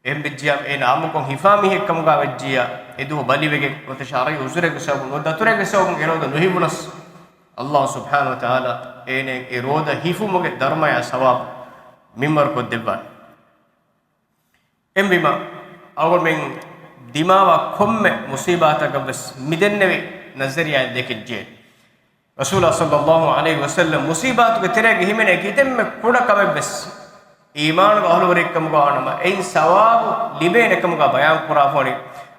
އެހެންވެއްޖިޔާ އޭނަ އާއްމުކޮށް ހިފާ މީހެއް ކަމުގަ ވެއްޖިޔާ، އެ ދުވަހު ބަލިވެގެން ނުވަތަ ޝަރުޢީ ޢުޛުރެއްގެ ސަބަބުން ނުވަތަ ދަތުރެއްގެ ސަބަބުން އެ ރޯދަ ނުހިފުނަސް، ﷲ ސުބްޙާނަހޫ ވަތަޢާލާ އޭނަ އެ ރޯދަ ހިފުމުގެ ދަރުމަޔާ ސަވާބު މިންވަރުކޮށްދެއްވާނެ. އެހެންވީމަ، އަޅުގަނޑުމެން ދިމާވާ ކޮންމެ މުޞީބާތަކަށްވެސް މިދެންނެވި ނަޒަރިއްޔާއެއް ދެކެއްޖެ. ރަސޫލާ ޞައްލައްލާހު ޢަލައިހި ވަސައްލަމް މުޞީބާތުގެ ތެރޭގަ ހިމެނޭ ކިތަންމެ ކުޑަ ކަމެއްވެސް އީމާނުގެ އަހުލުވެރިއެއްކަމުގަ ވާނަމަ، އެއިން ސަވާބު ލިބޭނެކަމުގަ ބަޔާންކުރާފަވަނީ.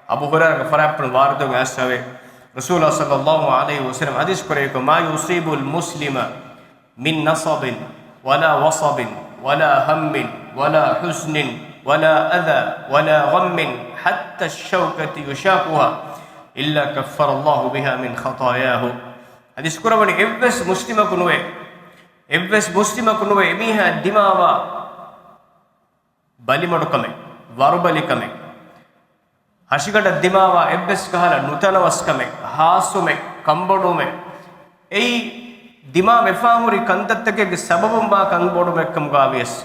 އަބޫ ހުރައިރާގެ ފަރާތްޕުޅު ވާރިދުވެ އައިސްފަވޭ. ރަސޫލާ ޞައްލައްލާހު ޢަލައިހި ވަސައްލަމް ޙަދީޘް ކުރެއްވި، ما يصيب المسلم من نصب ولا وصب ولا هم ولا حزن ولا أذى ولا غم حتى الشوكة يشاكها إلا كفر الله بها من خطاياه. ޙަދީޘް ކުރައްވަނީ، އެއްވެސް މުސްލިމަކު ނުވޭ، އެއްވެސް މުސްލިމަކު ނުވޭ، އެމީހާ ދިމާވާ ބަލިމަޑުކަމެއް، ވަރުބަލިކަމެއް، ހަށިގަނޑަށް ދިމާވާ އެއްވެސް ކަހަލަ ނުތަނަވަސްކަމެއް، ހާސްވުމެއް، ކަންބޮޑުވުމެއް، އެއީ ދިމާވެފާހުރި ކަންތައްތަކެއްގެ ސަބަބުންވާ ކަންބޮޑުމެއްކަމުގާވިޔަސް،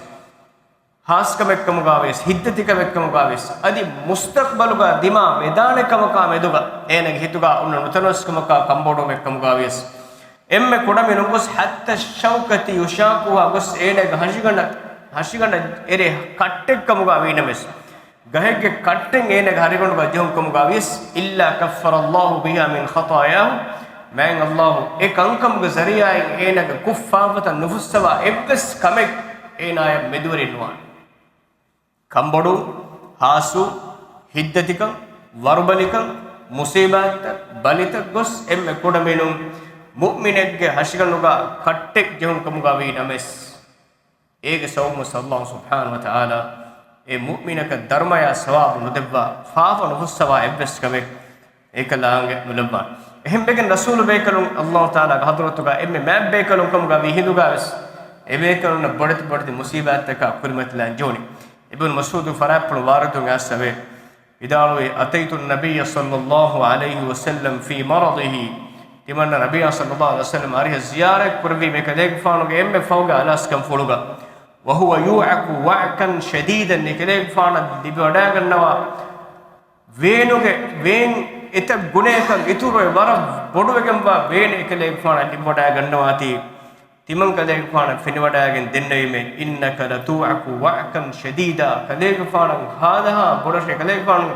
ހާސްކަމެއްކަމުގާވިޔަސް، ހިތްދަތިކަމެއްކަމުގާވިޔަސް، އަދި މުސްތަޤްބަލުގަ ދިމާވެދާނެ ކަމަކާ މެދުގަ އޭނަގެ ހިތުގަ އޮންނަ ނުތަނަވަސްކަމަކާ ކަންބޮޑުވުމެއްކަމުގާވިޔަސް، އެންމެ ކުޑަމިނުން ގޮސް حتى الشوكة يشاكها ގޮސް އޭނަގެ ހަށިގަނޑަށް، ހަށިގަނޑަށް އެރޭ ކައްޓެއްކަމުގާ ވީނަމަވެސް، ގަހެއްގެ ކައްޓެއް އޭނަގެ ހަށިގަނޑުގަ ޖެހުންކަމުގާވިޔަސް، إلا كفر الله بها من خطاياه، މާތް ﷲ އެ ކަންކަމުގެ ޒަރީޢާއިން އޭނަގެ ކުށްފާފަތައް ނުފުއްސަވާ އެއްވެސް ކަމެއް އޭނާޔަށް މެދުވެރިން ނުވާނެ. ކަންބޮޑު، ހާސް، ހިތްދަތިކަން، ވަރުބަލިކަން، މުޞީބާތްތައް، ބަލިތައް ގޮސް އެންމެ ކުޑަމިނުން މުއުމިނެއްގެ ހަށިގަނޑުގަ ކައްޓެއް ޖެހުންކަމުގާ ވީނަމަވެސް، އޭގެ ސަބަބުން ﷲ ސުބްޙާނަހޫ ވަތަޢާލާ އެ މުއުމިނަކަށް ދަރުމަޔާ ސަވާބު ނުދެއްވާ، ފާފަ ނުފުއްސަވާ އެއްވެސް ކަމެއް އެކަލާނގެ ނުލައްވާނެ. އެހެންވެގެން ރަސޫލު ބޭކަލުން ﷲ ތަޢާލާގެ ޙަޟްރަތުގަ އެންމެ މާތް ބޭކަލުން ކަމުގަ ވީ ހިނދުގަވެސް އެ ބޭކަލުންނަށް ބޮޑެތި ބޮޑެތި މުޞީބާތްތަކާ ކުރިމަތިލާން ޖެހުނީ. އިބްނު މަސްޢޫދު ފަރާތްޕުޅު ވާރިދުވެ އައިސްފަވޭ. ވިދާޅުވީ، أتيت النبي صلى الله عليه وسلم في مرضه، ތިމަންނަ ނަބިއްޔާ ޞައްލައްލާހު ޢަލައިހި ވަސައްލަމް އަރިހަށް ޒިޔާރަތް ކުރެއްވީމޭ ކަލޭގެފާނުގެ އެންމެ ފަހުގެ އަލާސްކަންފުޅުގަ، وهو يوعك وعكا شديدا، އެކަލޭގެފާނަށް ލިބިވަޑައިގަންނަވާ ވޭނުގެ ވޭން އެތައް ގުނައަކަށް އިތުރުވެ ވަރަށް ބޮޑުވެގެންވާ ވޭން އެކަލޭގެފާނަށް ލިބިވަޑައިގަންނަވާތީ، ތިމަން ކަލޭގެފާނަށް ފެނިވަޑައިގެން ދެންނެވީމޭ، إنك لتوعك وعكا شديدا، ކަލޭގެފާނަށް ހާދަހާ ބޮޑަށޭ، ކަލޭގެފާނު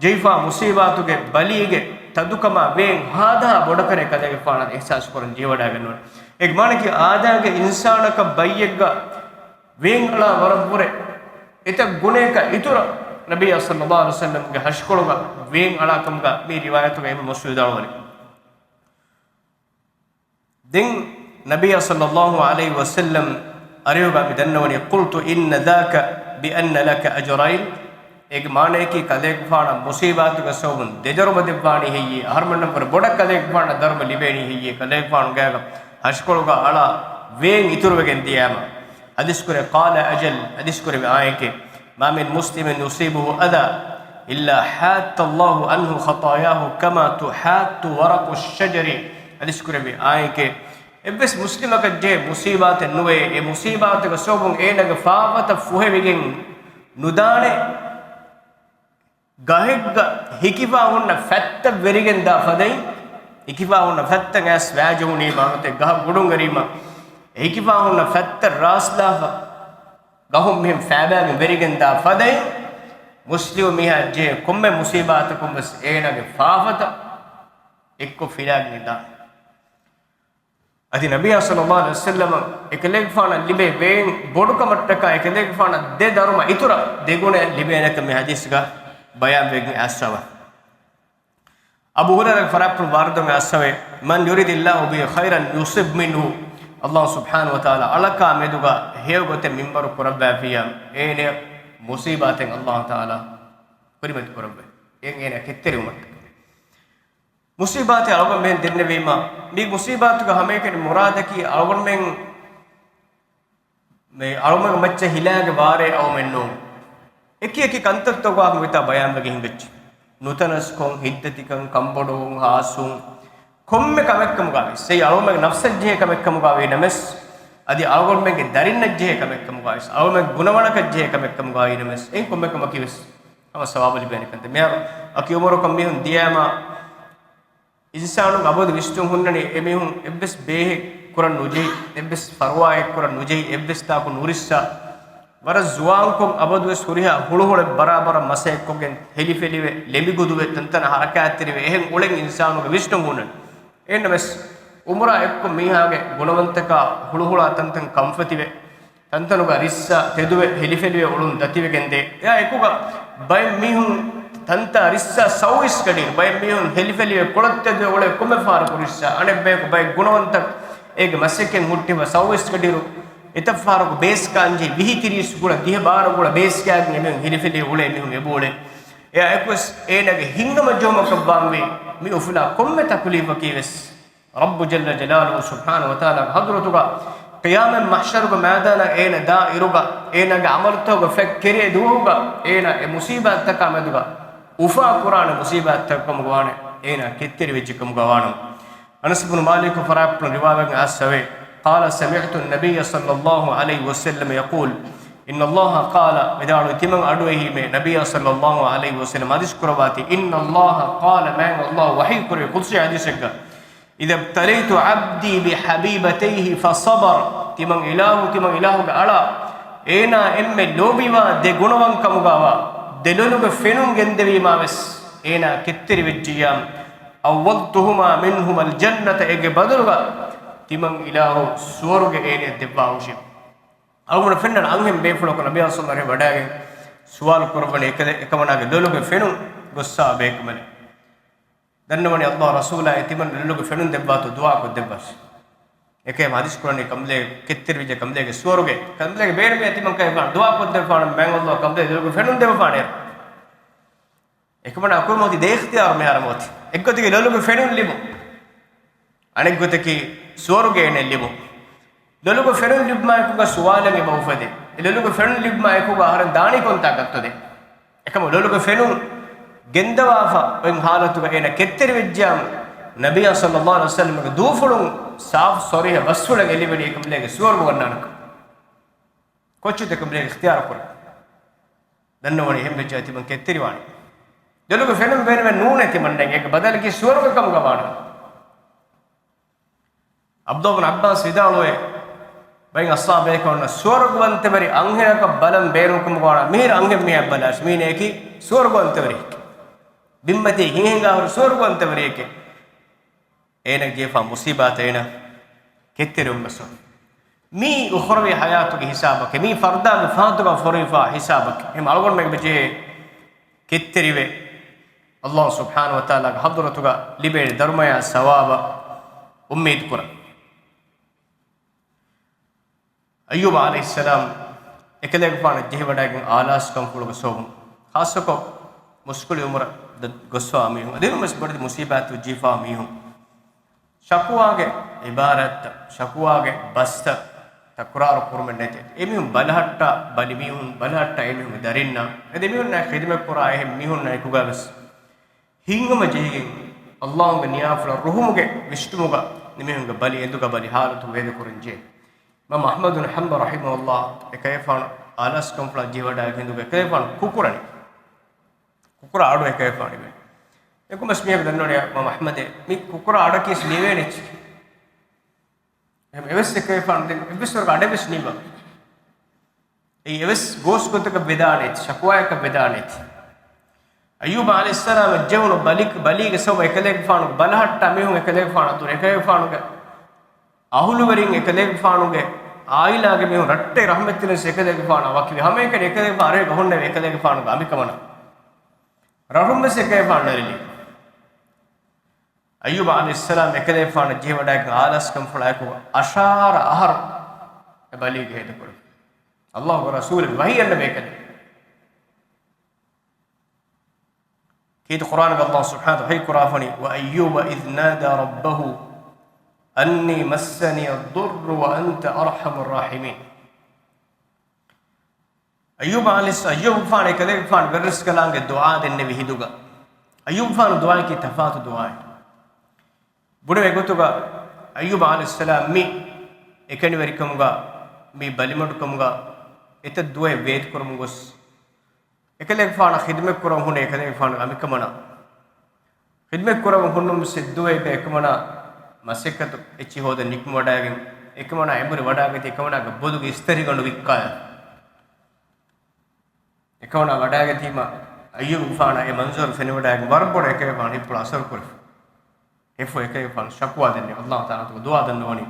ޖެހިފާ މުޞީބާތުގެ ބަލީގެ ތަދުކަމާ ވޭން ހާދަހާ ބޮޑަކަރޭ ކަލޭގެފާނަށް އިޙްސާސް ކުރަން ޖެހިވަޑައިގަންނަވަން. އޭގެ މާނައަކީ އާދައިގެ އިންސާނަކަށް ބައްޔެއްގަ ވޭން އަޅާ ވަރަށްވުރެ އެތައް ގުނައަކަށް އިތުރަށް ނަބިއްޔާ ޞައްލައްލާހު ޢަލައިހި ވަސައްލަމްގެ ހަށިކޮޅުގަ ވޭން އަޅާ ކަމުގަ މި ރިވާޔަތުގަ އިބްނު މަސްޢޫދު ވިދާޅުވަނީ. ދެން ނަބިއްޔާ ޞައްލައްލާހު ޢަލައިހި ވަސައްލަމް އަރިހުގަ މި ދަންނަވަނީ، قلت إن ذاك بأن لك أجرين، އޭގެ މާނައަކީ ކަލޭގެފާނަށް މުޞީބާތުގެ ސަބަބުން ދެ ދަރުމަ ދެއްވާނީ ހެއްޔޭ؟ އަހަރުމެންނަށްވުރެ ބޮޑަށް ކަލޭގެފާނަށް ދަރުމަ ލިބޭނީ ހެއްޔޭ؟ ކަލޭގެފާނު ގާގަ ހަށިކޮޅުގަ އަޅާ ވޭން އިތުރުވެގެން ދިޔައިމަ. ޙަދީޘް ކުރޭ، قال أجل، ޙަދީޘް ކުރެއްވި އާޔަތެއް، ما من مسلم يصيبه أذى إلا حات الله عنه خطاياه كما تحات ورق الشجر، ޙަދީޘް ކުރެއްވި އާޔަތެއް، އެއްވެސް މުސްލިމަކަށް ޖެހޭ މުޞީބާތެއް ނުވޭ، އެ މުޞީބާތުގެ ސަބަބުން އޭނަގެ ފާފަތައް ފުހެވިގެން ނުދާނެ. ގަހެއްގަ ހިކިފާ ހުންނަ ފަތްތައް ވެރިގެން ދާ ފަދައިން، ހިކިފާ ހުންނަ ފަތްތައް އައިސް ވާޖެހުނީމާ ނުވަތަ ގަހަށް ގުޑުން އެރީމަ، ހިކިފާ ހުންނަ ފަތްތައް ރާސްލާފަ، ގަހުން މިހެން ފައިބައިގެން ވެރިގެން ދާ ފަދައިން، މުސްލިމު މީހާ ޖެހޭ ކޮންމެ މުސީބާތަކުން ވެސް އޭނާގެ ފާފަތައް އެއްކޮށް ފިލާގެން ދާނެ. އަދި ނަބިއްޔާ ޞައްލައްލާހު ޢަލައިހި ވަސައްލަމަށް އެކަލޭގެފާނަށް ލިބޭ ވޭން ބޮޑުކަމަށްޓަކާ އެކަލޭގެފާނަށް ދެ ދަރުމަ އިތުރަށް ދެގުނައެއް ލިބޭނެކަން މި ޙަދީޘްގަ ބަޔާންވެގެން އައިސްފަވާ. އަބޫ ހުރައިރާގެ ފަރާތްޕުޅު ވާރިދުވެ އައިސްފަވޭ، من يرد الله به خيرا يصب منه، ﷲ ސުބްޙާނަހޫ ވަތަޢާލާ އަޅަކާ މެދުގަ ހެޔޮ ގޮތެއް މިންވަރު ކުރައްވާފިއްޔާ، އޭނަޔަށް މުޞީބާތެއް ﷲ ތަޢާލާ ކުރިމަތި ކުރައްވޭ. އެއިން އޭނަ ކެތްތެރިވުމަށްޓަކައި. މުޞީބާތެއް އަޅުގަނޑުމެން ދެންނެވީމަ، މި މުޞީބާތުގެ ހަމައެކަނި މުރާދަކީ އަޅުގަނޑުމެން، މި އަޅުގަނޑުމެން މައްޗަށް ހިލާގެ ވާރޭ އައުމެއް ނޫން. އެކި އެކި ކަންތައްތަކުގަ މިތާ ބަޔާންވެގެން ހިނގައްޖެ. ނުތަނަވަސްކަން، ހިތްދަތިކަން، ކަންބޮޑުވުން، ހާސްވުން، ކޮންމެ ކަމެއްކަމުގަވެސް، އެއީ އަޅުގަނޑުމެންގެ ނަފްސަށް ޖެހޭ ކަމެއްކަމުގަ ވީނަމަވެސް، އަދި އަޅުގަނޑުމެންގެ ދަރިންނަށް ޖެހޭ ކަމެއްކަމުގަވެސް، އަޅުގަނޑުމެންގެ ގުނަވަނަކަށް ޖެހޭ ކަމެއްކަމުގަ ވީނަމަވެސް، އެއިން ކޮންމެ ކަމަކީވެސް ހަމަ ސަވާބު ލިބޭނެ ކަންތައް. މިހާރު އަކީ އުމުރަކަށް މީހުން ދިޔައިމަ، އިންސާނުން އަބަދު ވިސްނުން ހުންނަނީ އެމީހުން އެއްވެސް ބޭހެއް ކުރަން ނުޖެހި، އެއްވެސް ފަރުވާއެއް ކުރަން ނުޖެހި، އެއްވެސް ތާކު ނުރިއްސާ، ވަރަށް ޒުވާންކޮށް އަބަދުވެސް ހުރިހާ ހުޅުހުޅަށް ބަރާބަރަށް މަސައްކަތްކޮށްގެން ހެލިފެލިވެ، ލެމިގުދުވެ، ތަންތަނަށް ހަރަކާތްތެރިވެ، އެހެން އުޅެން އިންސާނުގެ ވިސްނުން ހުންނަނީ. އެހެންނަމަވެސް، އުމުރާ އެއްކޮށް މީހާގެ ގުނަވަންތަކާ ހުޅުހުޅާ ތަންތަން ކަންފަތިވެ، ތަންތަނުގަ ރިއްސާ ތެދުވެ ހެލިފެލިވެ އުޅުން ދަތިވެގެންދޭ. އެއާ އެކުގަ ބައެއް މީހުން ތަންތާ ރިއްސާ ސައުވީސް ގަޑިއިރު، ބައެއް މީހުން ހެލިފެލިވެ ކޮޅަށް ތެދުވެ އުޅޭ ކޮންމެ ފަހަރަކު ރިއްސާ. އަނެއް ބަޔަކު ބައެއް ގުނަވަންތަ އޭގެ މަސައްކަތް ހުއްޓިފަ ސައުވީސް ގަޑިއިރު އެތައް ފަހަރަކު ބޭސް ކާންޖެހި ވިހި ތިރީސް ގުޅަ ދިހަ ބާރަ ގުޅަ ބޭސް ކާގެން އެމީހުން ހެލިފެލިވެ އުޅޭ މީހުން އެބައުޅޭ. އެއާ އެކުވެސް އޭނާގެ ހިތްހަމަޖެހުމަކަށްވާންވީ މި އުފުލާ ކޮންމެ ތަކުލީފަކީވެސް ރައްބު ޖައްލަ ޖަލާލުހު ސުބްޙާނަހު ވަތަޢާލާގެ ޙަޟްރަތުގަ ޤިޔާމަތް މަޙްޝަރުގެ މައިދާނަށް އޭނަ ދާ އިރުގަ، އޭނާގެ ޢަމަލުތަކުގެ ފެކް ކެރިއައި ދުވަހުގަ، އޭނާ އެ މުޞީބާތްތަކާ މެދުގަ އުފާ ކުރާނެ މުޞީބާތްތަކަކަމުގަ ވާނެ، އޭނާ ކެތްތެރިވެއްޖެކަމުގަ ވާނަމަ. އަނަސް ބުނު މާލިކު ފަރާތްޕުޅުން ރިވާވެގެން އައިސްފަވޭ، قال سمعت النبي صلى الله عليه وسلم يقول، إن الله قال، ވިދާޅުވި ތިމަން އަޑުއެހީމޭ، ނަބިއްޔާ ޞައްލައްލާހު ޢަލައިހި ވަސައްލަމަ ޙަދީޘް ކުރައްވާތީ، إن الله قال، މާތް ﷲ ވަޙީ ކުރެވި ޤުދުސީ ޙަދީޘެއްގަ، إذا ابتليت عبدي بحبيبتيه فصبر، ތިމަން އިލާހު، ތިމަން އިލާހުގެ އަޅާ، އޭނާ އެންމެ ލޯބިވާ ދެ ގުނަވަންކަމުގަވާ ދެ ލޮލުގެ ފެނުން ގެންދެވީމާވެސް، އޭނާ ކެތްތެރިވެއްޖިއްޔާ، عوضتهما منهما الجنة، އޭގެ ބަދަލުގަ ތިމަން އިލާހު ސުވަރުގެ އޭނަޔަށް ދެއްވާހުށި. އަޅުގަނޑު ފެންނަން އަންހެން ބޭފުޅަކު ނަބިއްޔާ ޞައްލައްލާހު ޢަލައިހި ވަސައްލަމަ ވަޑައިގެން ސުވާލު ކުރައްވަނީ އެކަ-، އެކަމަނާގެ ލޮލުގެ ފެނުން ގޮއްސާ ބޭކަމަލެ. ދަންނަވަނީ ﷲ ރަސޫލާ އެ ތިމަން ލޮލުގެ ފެނުން ދެއްވާތޯ ދުޢާކޮށް ދެއްވާށި. އެކަމަ ޙަދީޘް ކުރަނީ ކަނބުލޭ ކެތްތެރިވެއްޖެ ކަނބުލޭގެ ސުވަރުގެ، ކަނބުލޭގެ ބޭނުމޭ ތިމަން ކައިފާން ދުޢާކޮށް ދެއްވާނަމަ މާތް ﷲ ކަނބުލޭ ލޮލުގެ ފެނުން ދެއްވާފާނެ. އެކަމަނާ އަކުރު މަތި ދޭ އިޚްތިޔާރު މިހާރު މަތި. އެއްގޮތަކީ ލޮލުގެ ފެނުން ލިބުން. އަނެއްގޮތަކީ ސުވަރުގެ އޭނަ ލިބުން. ލޮލުގެ ފެނުން ލިބުމާއެކުގަ ސުވާލެއް އެބަ އުފެދޭ. އެ ލޮލުގެ ފެނުން ލިބުމާއެކުގަ އަހަރެން ދާނީ ކޮންތާކަށްތޯ ދެން؟ އެކަމަ ލޮލުގެ ފެނުން ގެންދަވާފަ އޮތް ޙާލަތުގަ އޭނަ ކެތްތެރިވެއްޖިއްޔާމު، ނަބިއްޔާ ޞައްލައްލާހު ޢަލައިހި ވަސައްލަމަގެ ދޫފުޅުން ސާފު ޞަރީޙަ ބަސްފުޅެއް އެ ލިބެނީ އެކަނބުލޭގެ ސުވަރުގެ ވަންނާނެކަން. ކޮއްޗު ދެކަނބުލޭގެ އިޚްތިޔާރު ކުރަން. ދަންނަވަނީ އެހެން ވެއްޖާ ތިމަން ކެތްތެރިވާނެ. ލޮލުގެ ފެނުން ބޭނުމެއް ނޫނޭ ތިމަންނަށް އޭގެ ބަދަލަކީ ސުވަރުގެ ކަމުގަ ވާނެ. ޢަބްދުﷲ ބިން ޢައްބާސް ވިދާޅުވޭ، ބައިން އަޞްޙާބޭކަން އޮންނަ ސުވަރުގެވަންތަވެރި އަންހެނަކަށް ބަލަން ބޭނުންކަމުގަ ވާނަ މިހިރަ އަންހެން މީހާ ބަލާށި މީނައަކީ ސުވަރުގެވަންތަވެރި. ބިންމަތީ ހިނގިހިނގާ ހުރި ސުވަރުގެވަންތަވެރިއެކޭ. އޭނަ ޖެހިފާ މުޞީބާތައް އޭނަ ކެތްތެރިވުމަށް ސޯ. މީ އުޚްރަވީ ޙަޔާތުގެ ހިސާބަކެއް، މީ ފަރުދާގެ ފަހަތުގަ ފޮރުވިފާ ހިސާބަކެއް. އެހެން އަޅުގަނޑުމެން ޖެހޭ ކެތްތެރިވެ، ﷲ ސުބްޙާނަހު ވަތަޢާލާގެ ޙަޟްރަތުގަ ލިބޭނެ ދަރުމަޔާ ސަވާބަށް އުއްމީދު ކުރަން. އައްޔޫބު ޢަލައިހިއްސަލާމް އެކަލޭގެފާނަށް ޖެހިވަޑައިގެން އާލާސްކަންފުޅުގެ ސަބަބުން، ޚާއްޞަކޮށް މުސްކުޅި އުމުރަށް ދަ-، ގޮސްފާ މީހުން، އަދި އެންމެ ބޮޑެތި މުޞީބާތު ޖެހިފާ މީހުން، ޝަކުވާގެ ޢިބާރާތްތައް، ޝަކުވާގެ ބަސްތައް ތަކުރާރު ކުރުމެއް ނެތޭ. އެމީހުން ބަލަހައްޓާ ބަލި މީހުން، ބަލަހައްޓާ އެމީހުންގެ ދަރިންނާ، އަދި އެމީހުންނާ ޚިދުމަތް ކުރާ އެހެން މީހުންނާ އެކުގަވެސް ހިތްހަމަ ޖެހިގެން، ﷲގެ ނިޔާފުޅަށް ރުހުމުގެ ވިސްނުމުގަ އެމީހުންގެ ބަލި އެނދުގަ ބަލި ޙާލަތު ވޭދަކުރަން ޖެހޭ. އިމާމު އަޙްމަދު ބިން ޙަންބަލް ރަޙިމަހުﷲ އެކަލޭގެފާނު އާލާސްކަންފުޅާ ޖެހިވަޑައިގެން އެނދުގަ އެކަލޭގެފާނު ކުކުރަނީ. ކުކުރާ އަޑު އެކަލޭގެފާނު ނިވޭ. އެކަމަސް މީހަކު ދަންނަވަނީ އިމާމު އަޙްމަދޭ މި ކުކުރާ އަޑަކީސް ނިވޭނެ އެއްޗެކޭ. އެހެން އެވެސް އެކަލޭގެފާނު ދެން އެއްވެސް ވަރަކަށް އަޑެއް ވެސް ނީވާ. އެއީ އެވެސް ގޯސް ގޮތަކަށް ވެދާނެތި، ޝަކުވާޔަކަށް ވެދާނެތި. އައްޔޫބު ޢަލައިހިއްސަލާމަށް ޖެހުނު ބަލި، ބަލީގެ ސަބަބުން އެކަލޭގެފާނު ބަލަހައްޓާ މީހުން އެކަލޭގެފާނު އަތުރު، އެކަލޭގެފާނުގެ އަހުލުވެރިން، އެކަލޭގެފާނުގެ ޢާއިލާގެ މީހުން ރައްޓެހި ރަޙްމަތްތެރިން އެކަލޭގެފާނާ ވަކިވި. ހަމައެކަނި އެކަލޭގެފާނު އަރަހެއް ހުންނެވި އެކަލޭގެފާނުގެ އަނބިކަމަނާ. ރަށުން ވެސް އެކަލޭގެފާނު ނެރެލި. އައްޔޫބު ޢަލައިހިއްސަލާމް އެކަލޭގެފާނަށް ޖެހިވަޑައިގެން އާލާސްކަންފުޅާއެކު އަށާރަ އަހަރު އެ ބަލީގަ ހޭދަކުރެވި. ﷲގެ ރަސޫލަށް ވަޙީ އަންނަ ބޭކަލެއް. ކީރިތި ޤުރްއާނުގަ ﷲ ސުބްޙާނަހު ވަތަޢާލާ ވަޙީ ކުރާފަނީ، وأيوب إذ نادى ربه أني مسني الضر وأنت أرحم الراحمين. އައްޔޫބު ޢަލައިހިއްސަ-، އައްޔޫބުގެފާނު އެކަލޭގެފާނު ވެރިރަސްކަލާނގެ ދުޢާ ދެންނެވި ހިނދުގަ، އައްޔޫބުގެފާނު ދުޢާއަކީ ތަފާތު ދުޢާއެއް. ބުނެވޭ ގޮތުގަ، އައްޔޫބު ޢަލައިހިއްސަލާމް މި އެކަނިވެރިކަމުގަ، މި ބަލިމަޑުކަމުގަ އެތައް ދުވަހެއް ވޭތުކުރަމުން ގޮސް، އެކަލޭގެފާނަށް ޚިދުމަތް ކުރަމުން ހުންނެވި އެކަލޭގެފާނުގެ އަނބިކަމަނާ، ޚިދުމަތް ކުރަމުން ހުންނުމުން އެއްދުވަހެއް އެކަމަނާ މަސައްކަތު އެއްޗިހި ހޯދަން ނިކުމެވަޑައިގެން، އެކަމަނާ އެނބުރި ވަޑައިގަތީ އެކަމަނާގެ ބޮލުގެ އިސްތަށިގަނޑު ވިއްކާލާ. އެކަމަނާ ވަޑައިގަތީމަ އައްޔޫބުގެފާނަށް އެ މަންޒަރު ފެނިވަޑައިގެން ވަރަށް ބޮޑަށް އެކަލޭގެފާނު ހިތްޕުޅަށް އަސަރު ކުރި. ހިތްފުޅު އެކަލޭގެފާނު ޝަކުވާ ދެންނެވި. ﷲ ތަޢާލާ ދުޢާ ދަންނަވަނީ،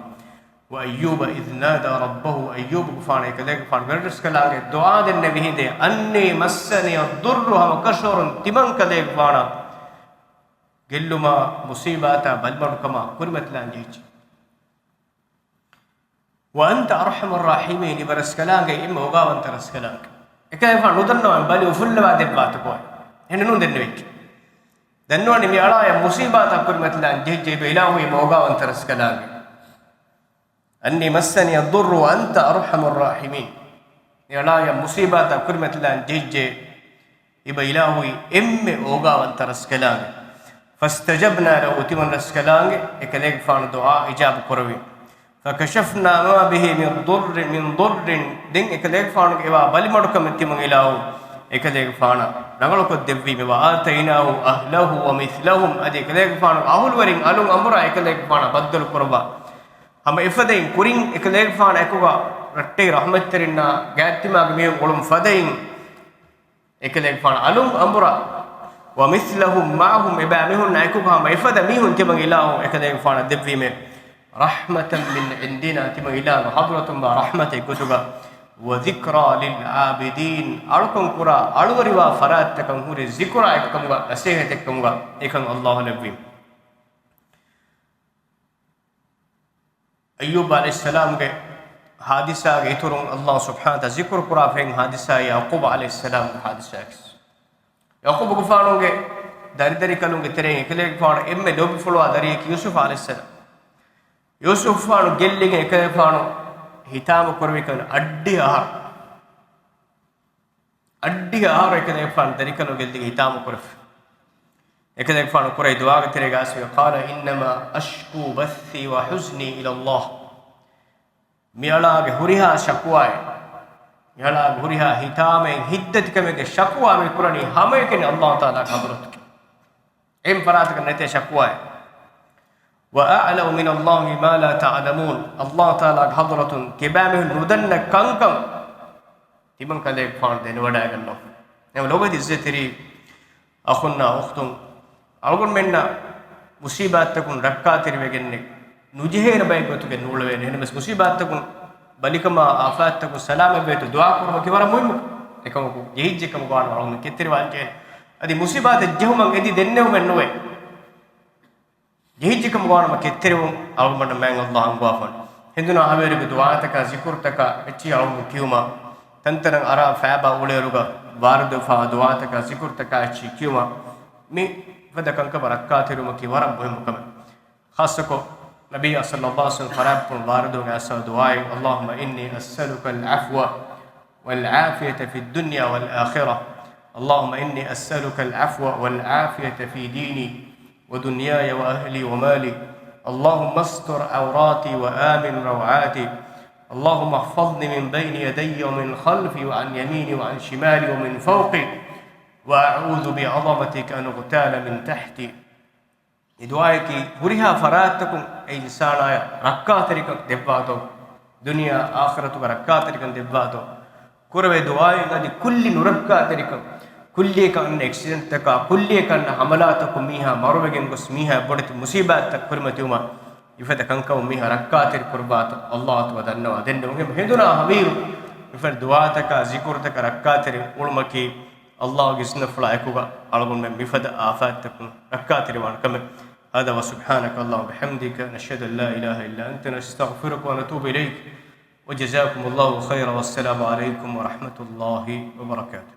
وأيوب إذ نادى ربه، އައްޔޫބުގެފާނަށް އެކަލޭގެފާނު ވެރިރަސްކަލާނގެ ދުޢާ ދެންނެވި ހިނދެއް، أني مسني الضر، ހަމަ ކަށަވަރުން ތިމަންކަލޭގެފާނަށް ގެއްލުމާ މުޞީބާތާ ބަލިމަޑުކަމާ ކުރިމަތިލާން ޖެހިއްޖެ. وأنت أرحم الراحمين، އިބަ ރަސްކަލާނގެ އެންމެ އޯގާވަންތަ ރަސްކަލާނގެ. އެކަލޭގެފާނު ނުދަންނަވަން ބަލި އުފުއްލަވާ ދެއްވާތަ ކޯއެއް؟ އެހެން ނޫން ދެންނެވިއްޖެ. ދަންނަވަނީ މި އަޅާޔަށް މުޞީބާތައް ކުރިމަތިލާން ޖެހިއްޖެ އިބަ އިލާހު އެންމެ އޯގާވަންތަ ރަސްކަލާނގެ. أني مسني الضر وأنت أرحم الراحمين. މި އަޅާޔަށް މުޞީބާތައް ކުރިމަތިލާން ޖެހިއްޖެ އިބަ އިލާހުއި އެންމެ އޯގާވަންތަ ރަސްކަލާނގެ. فاستجبنا له، ތިމަން ރަސްކަލާނގެ އެކަލޭގެފާނު ދުޢާ އިޖާބަ ކުރެވި. فكشفنا ما به من ضر، من ضر، ދެން އެކަލޭގެފާނުގެ އެވާ ބަލިމަޑުކަމެއް ތިމަން އިލާހު އެކަލޭގެފާނަށް ރަނގަޅުކޮށް ދެއްވީމެވެ. وآتيناه أهله ومثلهم، އަދި އެކަލޭގެފާނުގެ އަހުލުވެރިން އަލުން އަނބުރާ އެކަލޭގެފާނަށް ބައްދަލު ކުރައްވާ. ހަމަ އެފަދައިން ކުރިން އެކަލޭގެފާނަށް އެކުގަ ރައްޓެހި ރަޙްމަތްތެރިންނާ ގާތްތިމާގެ މީހުން އުޅުން ފަދައިން އެކަލޭގެފާނު އަލުން އަނބުރާ، ومثلهم معهم، އެބައިމީހުންނާ އެކުގަ ހަމަ އެފަދަ މީހުން ތިމަން އިލާހު އެކަލޭގެފާނަށް ދެއްވީމެ. رحمة من عندنا، ތިމަން އިލާހުގެ ޙަޟްރަތުން ވާ ރަޙްމަތެއް ގޮތުގަ. وذكرى للعابدين، އަޅުކަން ކުރާ އަޅުވެރިވާ ފަރާތްތަކަށް ހުރި ޒިކުރާއެއްކަމުގަ، ނަސޭހަތެއްކަމުގަ އެކަން އައްލާހު ލެއްވީމެ. އައްޔޫބު ޢަލައިހިއްސަލާމްގެ ޙާދިސާގެ އިތުރުން އައްލާހު ސުބްޙާނަހު ވަތަޢާލާ ޒިކުރު ކުރާ ފެން ޙާދިސާއީ ޔަޢުޤޫބު ޢަލައިހިއްސަލާމްގެ ޙާދިސާއަކީ. ޔަޢުޤޫބުގެފާނުގެ ދަރިދަރިކަލުންގެ ތެރެއިން އެކަލޭގެފާނު އެންމެ ލޯބިފުޅުވާ ދަރިއަކީ ޔޫސުފް ޢަލައިހިއްސަލާމް. ޔޫސުފްފާނު ގެއްލިގެން އެކަލޭގެފާނު ހިތާމަ ކުރެވިކަން އައްޑިހަ އަހަރު. އައްޑިހަ އަހަރު އެކަލޭގެފާނު ދަރިކަލުން ގެއްލިގެން ހިތާމަ ކުރެފި. އެކަލޭގެފާނު ކުރެއްވި ދުޢާގެ ތެރޭގަ އައިސް، قال إنما أشكو بثي وحزني إلى الله. މިއަޅާގެ ހުރިހާ ޝަކުވާއެއް، މިއަޅާގެ ހުރިހާ ހިތާމައިން ހިތްދަތިކަމެއްގެ ޝަކުވާ މި ކުރަނީ ހަމައެކަނި އައްލާހު ތަޢާލާގެ ޙަޟްރަތުގަ. އެން ފަރާތަކަށް ނެތޭ ޝަކުވާއެއް. وأعلم من الله ما لا تعلمون. އައްލާހު ތަޢާލާގެ ޙަޟްރަތުން ތިބާމީހުން ނުދަންނަ ކަންކަން ތިމަން ކަލޭގެފާނު ދެނެވަޑައިގަންނަވަ. އެހެން ލޮބުވެތި އިއްޒަތްތެރި އަޚުންނާ އުޚްތުން، އަޅުގަނޑުމެންނަށް މުޞީބާތްތަކުން ރައްކާތެރިވެގެންނެއް ނުޖެހޭނެ ބައެއް ގޮތުގެ ނޫޅެވޭނެ. އެހެނަސް މުޞީބާތްތަކުން ބަލިކަމާ އާފާތްތަކުން ސަލާމަތްވޭތޯ ދުޢާ ކުރުމަކީ ވަރަށް މުހިއްމު އެކަމަކު، ޖެހިއްޖެ ކަމަކު ވާން އަޅުގަނޑު ކެތްތެރިވާން ޖެހޭނެ. އަދި މުޞީބާތެއް ޖެހުމަށް އެދި ދެންނެވުމެއް ނުވޭ. ޖެހިއްޖެކަމުގަ ވާނަމަ ކެތްތެރިވުން އަޅުގަނޑަށް މާތް އައްލާހު ހަނގުވާފަން. ހެނދުނާ ހަވީރުގެ ދުޢާތަކާ ޒިކުރުތަކާ އެއްޗިހި އަޅުގަނޑު ކިޔުމަށް، ތަންތަނަށް އަރާ ފައިބާ އުޅޭއިރުގަ ވާރިދުވެފައިވާ ދުޢާތަކާ ޒިކުރުތަކާ އެއްޗިހި ކިޔުމަށް. މި ފަދަ ކަންކަމަށް ރައްކާތެރިވުމަކީ ވަރަށް މުހިއްމު ކަމެއް. ޚާއްޞަކޮށް، ނަބިއްޔާ ޞައްލައްލާހު ޢަލައިހި ވަސައްލަމަ ފަރާތްޕުޅު ވާރިދުވުމުގެ އައިސް ދުޢާއެއް، اللهم إني أسألك العفو والعافية في الدنيا والآخرة. اللهم إني أسألك العفو والعافية في ديني ودنياي وأهلي ومالي. اللهم استر عوراتي وآمن روعاتي. اللهم احفظني من بين يدي ومن خلفي وعن يميني وعن شمالي ومن فوقي. وأعوذ بعظمتك أن أغتال من تحتي. މި ދުޢާއަކީ ހުރިހާ ފަރާތްތަކުން އެ އިންސާނާޔަށް ރައްކާތެރިކަން ދެއްވާތޯ، ދުނިޔެ އާޚިރަތުގަ ރައްކާތެރިކަން ދެއްވާތޯ، ކުރެވޭ ދުޢާއެއް އަދި ކުއްލި ނުރައްކާތެރިކަން، ކުއްލިއަކަށް އަންނަ އެކްސިޑެންޓްތަކާ، ކުއްލިއަކަށް އަންނަ ހަމަލާތަކުން މީހާ މަރުވެގެން ގޮސް މީހާ ބޮޑެތި މުޞީބާތްތައް ކުރިމަތިވުމަށް މިފަދަ ކަންކަމުން މީހާ ރައްކާތެރި ކުރައްވާތޯ، އައްލާހު ތަޢާލާ ދަންނަވާ ދެންނެވުން. ހެނދުނާ ހަވީރު މިފަދަ ދުޢާތަކާ ޒިކުރުތަކަށް ރައްކާތެރި އުޅުމަކީ، އައްލާހުގެ އިޒްނަފުޅާ އެކުގަ އަޅުގަނޑުމެން މިފަދަ އާފާތްތަކުން ރައްކާތެރިވާނެ ކަމެއް. هذا وسبحانك اللهم وبحمدك، نشهد أن لا إله إلا أنت، نستغفرك ونتوب إليك. وجزاكم الله خيرا، والسلام عليكم ورحمة الله وبركاته.